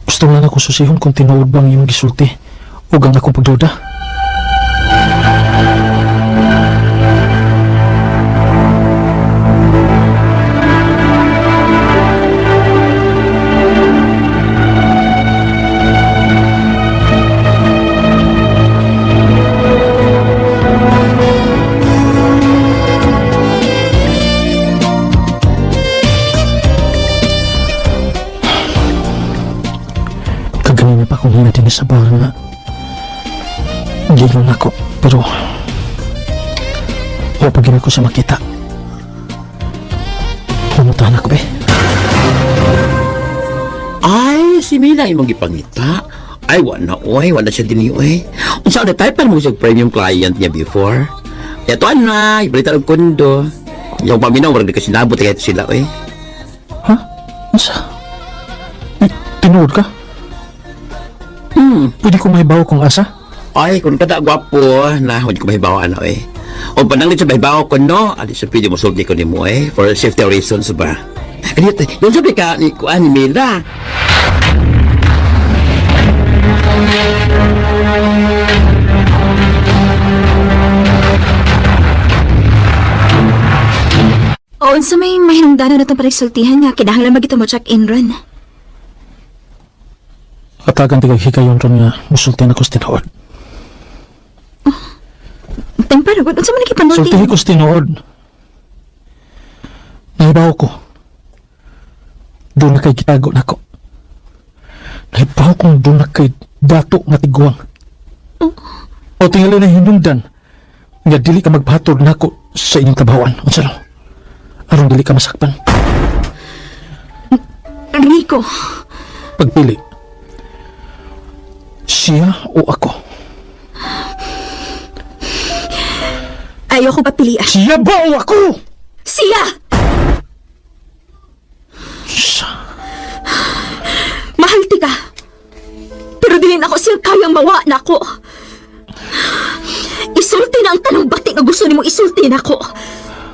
Gusto lang ako susihon kung tinuod bang imong gisulti ug ang akong pagduda. Kaganina pa akong hinga din sa bar nga giingon ako pero wa pa gid ko siya makita. Pumutahan ako be. Ay, si Mila imong gipangita. Ay, wa na oy, wa na siya dinhi oy. Unsa na type mo siya premium client niya before? Ya tuan na, ibalita og kondo. Yung paminaw, murag di ka sinabot kaya sila oy. Ha? Unsa? Eh, tinuod ka? Pwede ko mahibaw kung asa? Ay, kung kada gwapo na, hindi ko mahibaw ano eh. O pananglit sa mahibaw ko no, ali sa pwede mo sulti ko nimo eh, for safety reasons ba. Kaya yun sabi ka ni kuan ni Mila. O unsa may mahinungdanon na itong panagsultihan nga kinahanglan magito mo check-in ron. Hatagan tigag higayon ron nga musulti na ko sa tinuod. Temparo, gud unsa man nagipanulti? Sultihi ko sa tinuod. Nahibaw ko. Doon na kay gitago nako. Nahibaw kong doon na kay dato nga tiguang. O tingali na hinungdan nga dili ka magpahatod nako sa inyong trabahoan. Unsa no? Aron dili ka masakpan. Rico, Pagpili. Siya o ako? Ayoko papilian. Siya ba o ako? Siya! Mahal ti ka. Pero dilin ako siyang kayang mawa na ako. Isulti na ang tanong bati nga gusto nimo isulti na ako.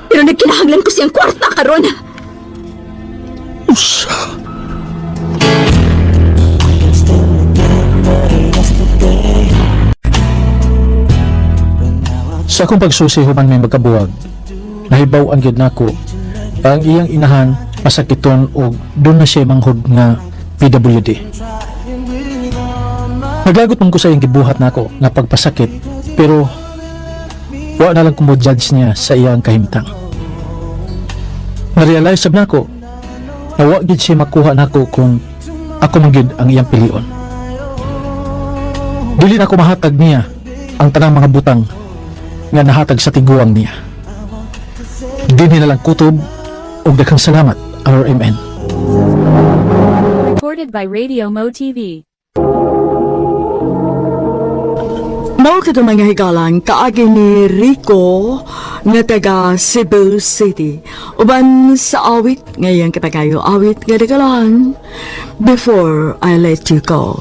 Pero nagkinahanglan ko siyang kwarta karon. Usa. Sa akong pagsusi human may magkabuwag, nahibaw ang gid nako ang iyang inahan masakiton og doon na siya manghod nga PWD. Naglagot man ko sa iyang gibuhat nako nga pagpasakit, pero wa na lang ko mo judge niya sa iyang kahimtang. Na-realize sab nako na wa gid siya makuha nako kung ako man gid ang iyang pilion. Dili na ko mahatag niya ang tanang mga butang nga nahatag sa tiguang niya. Dinhi na lang kutob og daghang salamat, RMN. Recorded by Radio Mo TV. Mao kato mga higalang kaagi ni Rico nga taga Cebu City. Uban sa awit ngayon kapagayo awit nga dagalan Before I Let You Go.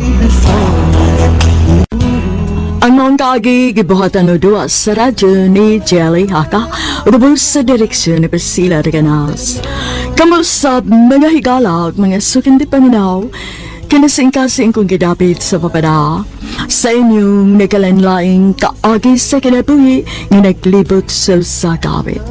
Ang maong kaagi gibuhatan o duwa sa radyo ni Jelly Haka, ubos sa direksyon ni Priscilla de Canals. Kamusap mga higala ug mga sukindi paminaw, kinasingkasing kong gidapit sa papada sa inyong nagkalanlaing kaagi sa kinabuhi nga naglibot sa usa ka awit.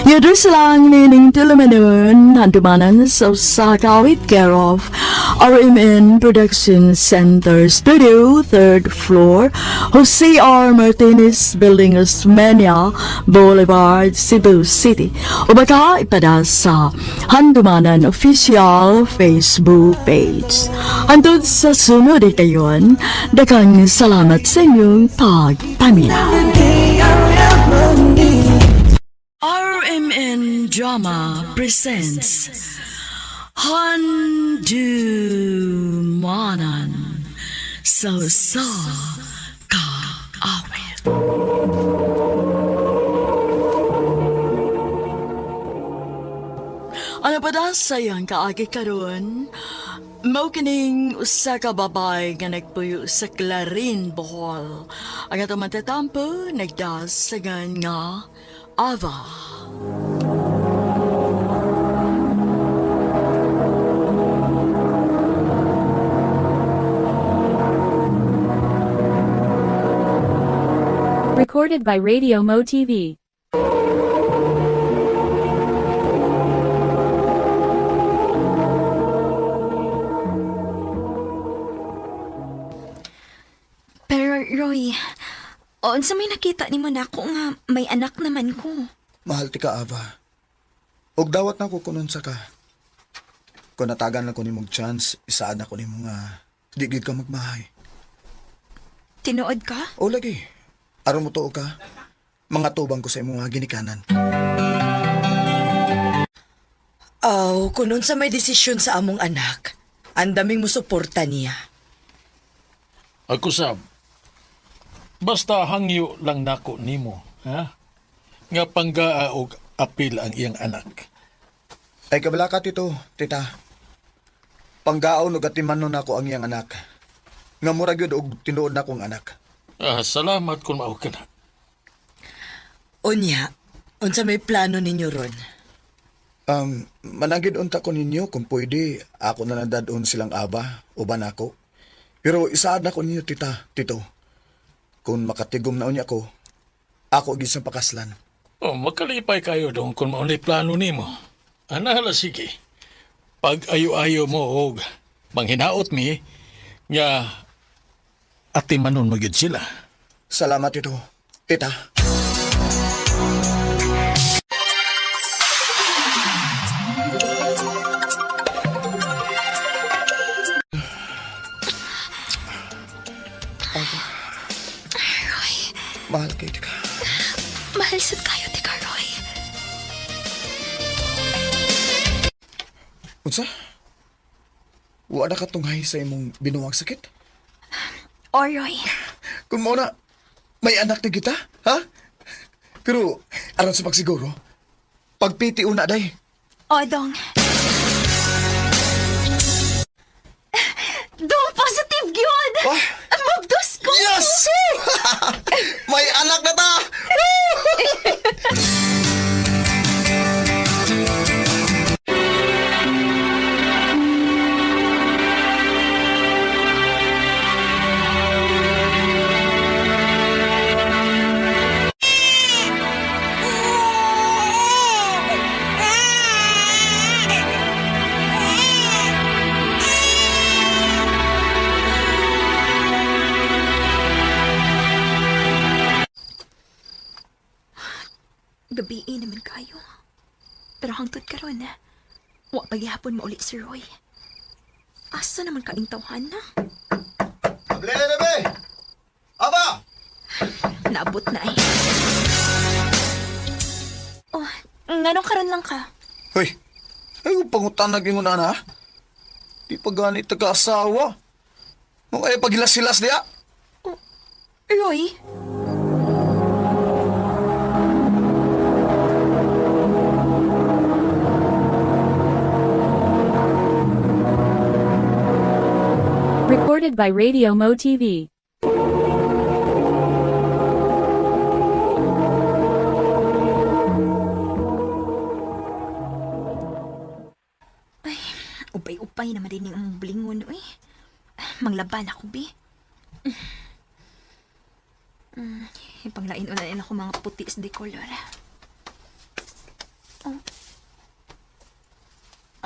Yadres lang nining tulumanon handumanan sa usa ka awit, care of RMN Production Center Studio, third floor, Jose R. Martinez Building, Osmeña Boulevard, Cebu City. O baka ipada sa Handumanan Official Facebook page. Hantod sa sunod ay kayon, daghang salamat sa inyong pagpaminaw. RMN Drama presents Handumanan sa sa kaawit. Ano pa da sayang kaagi karon? Mao kining usa ka babay nga nagpuyo sa Clarin, Bohol. Ang atong matatampo nagdasagan nga Ava. Recorded by Radio Mo TV. Pero Roy, unsa may nakita nimo nako nga may anak naman ko. Mahal ti ka, Ava. Og dawat na ko kunon sa ka. Kung natagan lang ko nimong chance, isaan ako nimo nga di gid ka magmahay. Tinuod ka? O lagi, aron mo tuo ka, mga tubang ko sa imong nga ginikanan. Aw, kunon sa may desisyon sa among anak, ang daming musuporta niya. Ako sab, basta hangyo lang nako nimo, ha? Nga panggaa og apil ang iyang anak. Ay kabala ka, tito, tita. Panggaon og atimanon nako ang iyang anak. Nga mura gyud og tinuod na akong anak. Ah, salamat kung mao ka na. Unya, unsa may plano ninyo ron? Managid unta ko ninyo kung pwede, ako na lang dadon silang aba, uban ako. Pero isaad na ko ninyo, tita, tito. Kung makatigom na unya ko, ako gisang pakaslan. Oh, makalipay kayo dong kung mao ni plano nimo. Ana hala sige. Pag ayo-ayo mo og manghinaot mi nga atimanon mo gyud sila. Salamat, tito. Tita. Roy, Mahal kay tika. mahal sad kayo tika Roy. Unsa? Wala ka tunghay sa imong binuwang sakit? O Roy, Kung mo na, may anak na kita, ha? Pero, aron sa pagsiguro, pagpiti una, day. o dong. Dong, positive gyud! Ah! Mabdos ko! Yes! May anak na ta! Gabi naman kayo. Pero hangtod karon, wa paghihapon mauli si Roy. Asa naman ka tawhan na? Able na be! Aba! Naabot na ay. Oh, nganong karon lang ka? Hoy, ay, pangutan na gingon na, ha? Di pa ganit taga-asawa. Nung ay pagilas-silas diya. Roy? Recorded by Radio Mo TV. Lipay naman din ang blingon, uy. Manglaban ako, bi. Ipanglain-ulain ako mga puti sa decolor. Oh.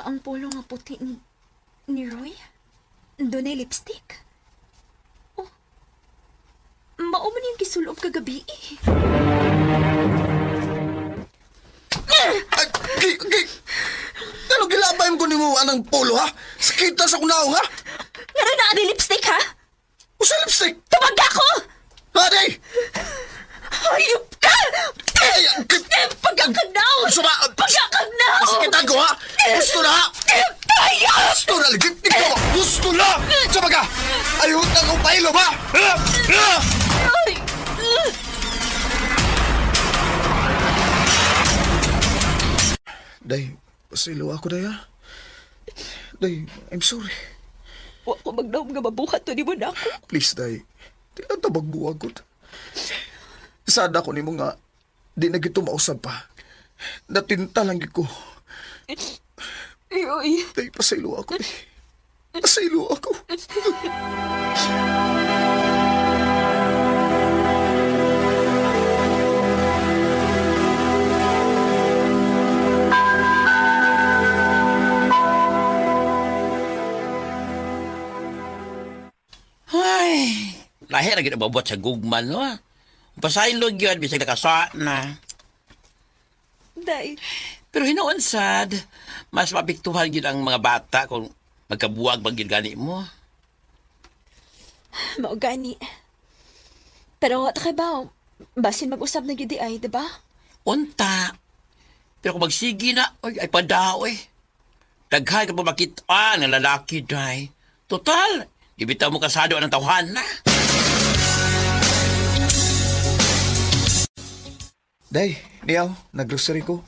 Ang polo nga puti ni Roy? Doon ay lipstick. Oh. Mao man yung gisulob kagabi eh. Ay, gi, gi. Ano gilabay mo nimo anang polo ha? Sakita sa kunaong ha? Ngano na ani lipstick ha? Usa lipstick? Tubag ako! Ade! Hayop ka! Ay, Pagkakanaw! Suma! Pagkakanaw! Masakitan ko ha? Gusto na ha? Tayo! Gusto na! Ligip ikaw! Gusto na! Sama ka! Ayun na kong pailom ha! Ah! Ah! Ay! Day, pasilo ako day ha. Day, I'm sorry. Wa ko magdaom nga mabuhat to ni mo na ako. Please, day. Di lang tabag buwagod. Sada ko nimo nga, di na gito mausab pa. Natinta lang gid ko. Roy. Day, pasaylo ako, day. Pasaylo ako. Ay, lahi ra gyud ang mabuhat sa gugma, no? Pasaylo gyud bisag nakasa na. Day. Pero hinuon sad, mas mapiktuhan gyud ang mga bata kung magkabuwag bang gyud gani mo. Mao gani. Pero wa ta kay ba, basin mag-usab na gid di ay, di ba? Unta. Pero kung magsige na, oy, ay padao eh. Daghan ka pa makita ng lalaki, day. Total, di bitaw mo kasado ang tawhan na. Day, niyaw, naggrocery ko.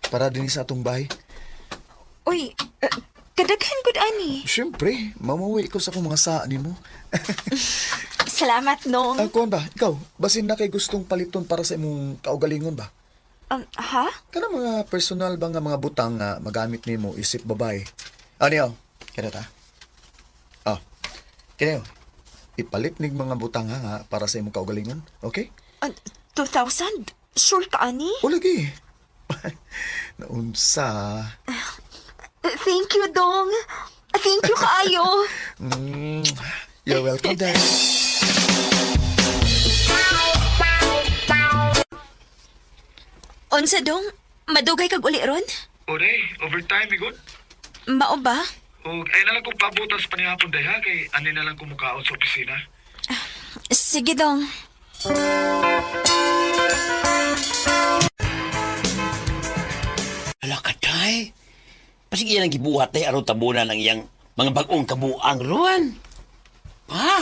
Para din sa atong bahay. Uy, kadaghan gud ani. Siyempre, mamawi ko sa akong mga saan nimo. Salamat nong. Ah, kuwan ba? Ikaw, basin na kay gustong paliton para sa imong kaugalingon ba? Ha? Kana mga personal ba nga mga butang nga magamit nimo isip babae? Ano yaw? Kaya ta? Ah, kaya yaw. Ipalit nig mga butang ha, nga para sa imong kaugalingon. Okay? 2,000? Sure ka ani? O lagi. Naunsa. Thank you, Dong. Thank you kaayo. You're welcome, Dad. Unsa dong? Madugay kag uli ron? O day, overtime igod. Mao ba? O ay na lang kong pabutas panihapon day ha kay ani na lang kumukaon sa opisina. Sige dong. Ala ka, day. Pasig iyan ang gibuhat, day, aron tabunan ang iyang mga bagong kabuang ruan. Pa?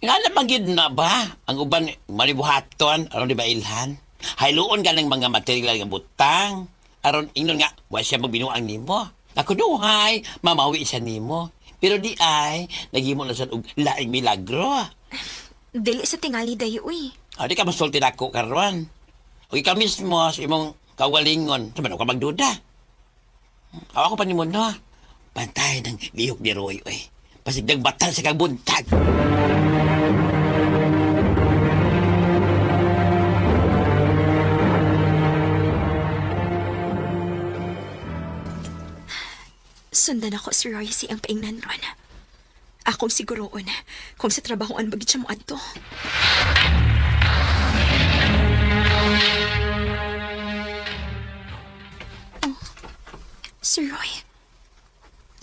Nga na gyud na ba? Ang uban, maribuhaton, aron di ba ilhan? Hayloon ka ng mga material nga butang. Aron, ingnon nga, wa siya magbinuang nimo. Ako duhay, mamawi siya nimo. Pero di ay, naghimo na siya og laing milagro. Dili sa tingali dayo uy. Ah, di ka masulti nako karon. O ikaw mismo sa imong kawalingon, sa ka magduda. Awa ko pa nimo no. Pantay ng lihok ni Roy oy. Pasig batal sa kang buntag. Sundan ako si Roy si ang paingnan ron. Akong siguroon kung sa trabahoan bagit siya mo adto. Oh, Sir Roy,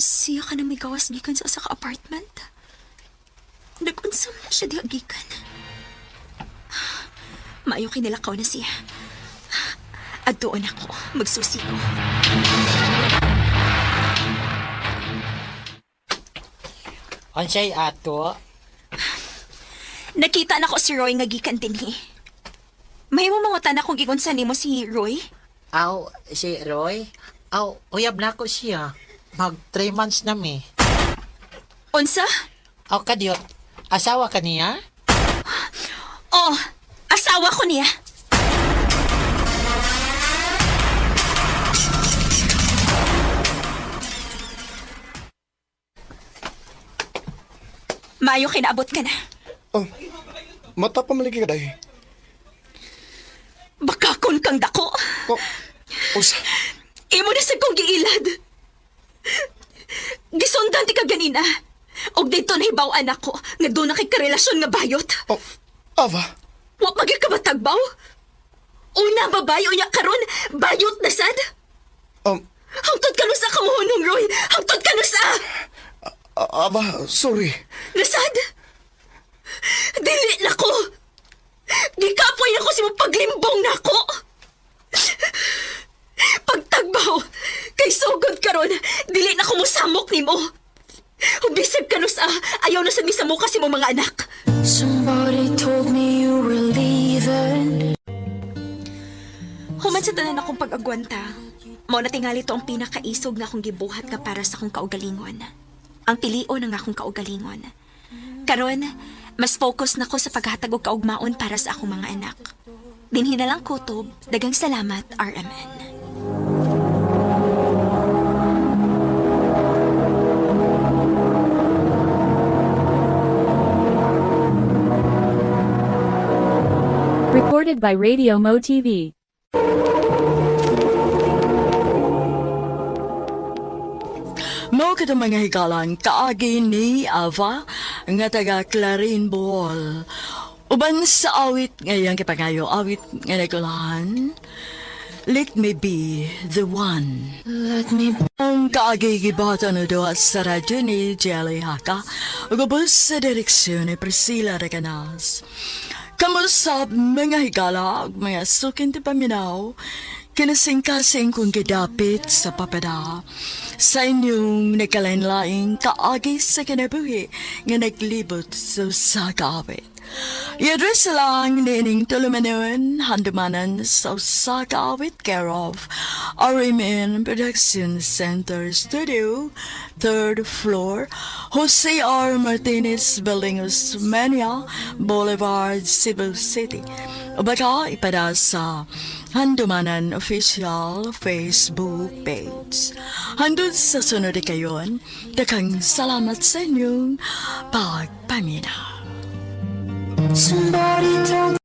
siya ka na may gawas gikan sa usa ka apartment. Nag-unsam na siya diha gikan. Maayo kinilakaw na siya. Adtuon ako, magsusi ko. Unsay ato? Nakita na ko si Roy nga gikan dinhi. Mahimo mangutan akong gigunsa nimo si Roy? Aw, si Roy? Aw, uyab na ko siya. Mag 3 months na mi. Unsa? Aw, kadiyot. Asawa ka niya? Oh, asawa ko niya. Maayo kay naabot ka na. Oh, mata pa maligi ka day. Bakakon kang dako. Oh, usa. Imo na sa kong giilad. Gisundan ti ka ganina. Og dito nahibaw-an ako nga doon na kay karelasyon nga bayot. Oh, Ava. Wa magyud ka matagbaw? Una babae unya karon bayot na sad. Hangtod ka sa kamuhunong, Roy. Hangtod ka sa. Ava, sorry. Nasad? Dili na ko. Gikapoy na ko sa imong paglimbong nako. Pagtagbaw, kay sugod karon, dili na ko mosamok nimo. Bisag ka sa, ayaw na sa misamoka sa imong mga anak. Somebody told me you were leaving. Human sa tanan akong pag-agwanta, mao na tingali to ang pinakaisog nga akong gibuhat nga para sa akong kaugalingon. Ang pilion ang akong kaugalingon. Karon, mas focus na ko sa paghatag og kaugmaon para sa akong mga anak. Dinhi na lang kutob, dagang salamat, RMN. Recorded by Radio Mo TV. Mao kato mga higalan, kaagi ni Ava, nga taga Clarin, Bohol. Uban sa awit ngayang kipangayo, awit nga nagulahan, "Let Me Be the One." Let me Ang kaagi gibata na doa sa radyo ni Jelly Haka, ug sa direksyon ni Priscilla Recanas. Kamusap mga higala, ug mga sukin ti paminaw, kinasingkasing kong gidapit sa papada sa inyong nagkalain-laing kaagi sa kinabuhi nga naglibot sa usa ka awit. I-address lang nining tulumanon handumanan sa usa ka awit care of RMN Production Center Studio, third floor, Jose R. Martinez Building, Osmeña Boulevard, Cebu City. O baka ipada sa Handumanan Official Facebook page. Hangtod sa sunod kayon, daghang salamat sa inyong pagpaminaw. Somebody told